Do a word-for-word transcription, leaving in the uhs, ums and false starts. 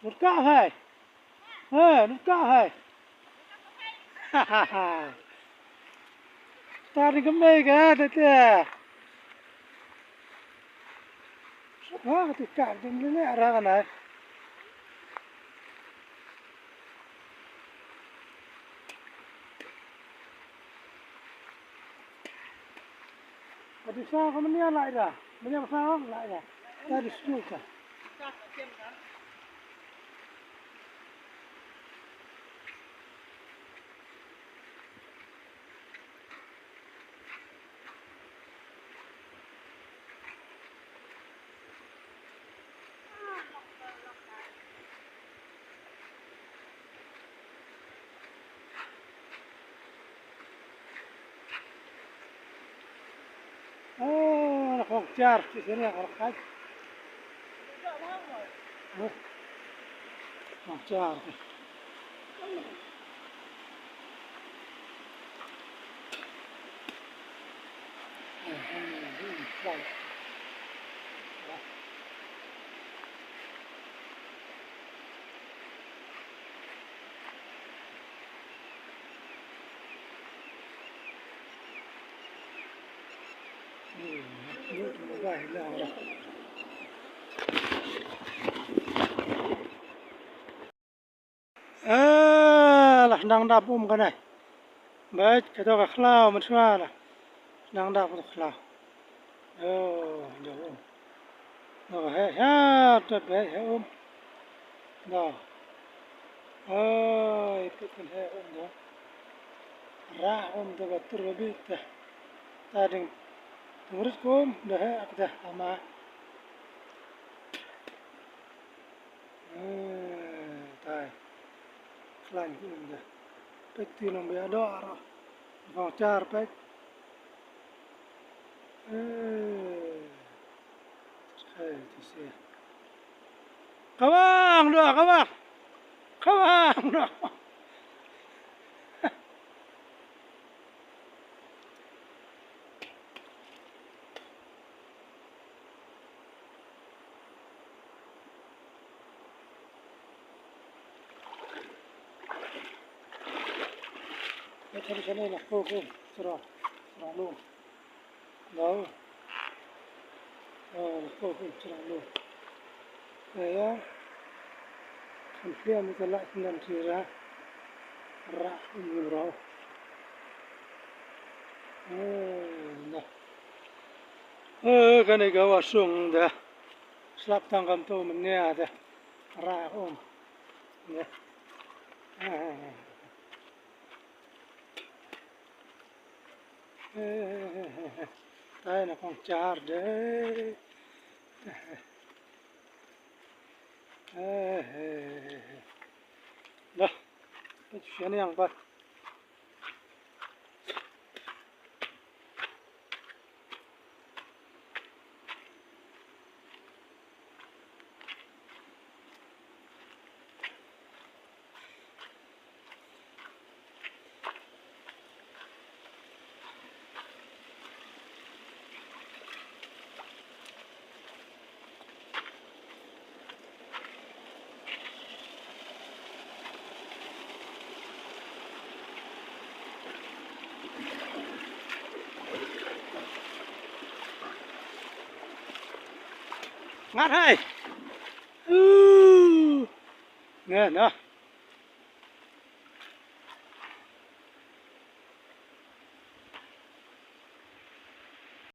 Lut ka hai. He, lut ka hai. Ta ring kemei ka te te. Ha, ka te ka ding le le ra ka nai. Ka disa ka mania lai da. Mania masa lai da. Ta di sku ka. Oh, na kong jar, sini yang kong jar. Oh, kong jar. Eh, lah nang dap um kane. Beit, kato ka khlaw, mynshuwa lah. Nang dap kato khlaw. Oh, jauh um. Noh, he, he, tot, he, he, um. Noh. Oh, ipit kan he, um, noh. Rah, um, to, ba, tur, ba, bit, ta. Ta ding. Tungrit, um, noh, he, ak, ta, ama. Eh, tai. Khlaiñ, um, ta. Pek, ti, nang, ba, ya, do, aro. Nang, char, pek. Eh. Hai, ti sia. Kawang doh, kawang. Kawang doh. Ya, cari sana lah. Ko, ko. Serah. Serah lu. Dau. Oh, ko, ko, chira lo. Ya, ya. Kan hliam ka la nan tira. Ra, um, ro. Oh, na. Oh, kane ka wa sung da. Slap tang kam to menia da. Ra, um. Ya. Ah. Tai na kong char de. Dah, pa shu shaniang pat. Ngat hai. Uh. Nge, nah.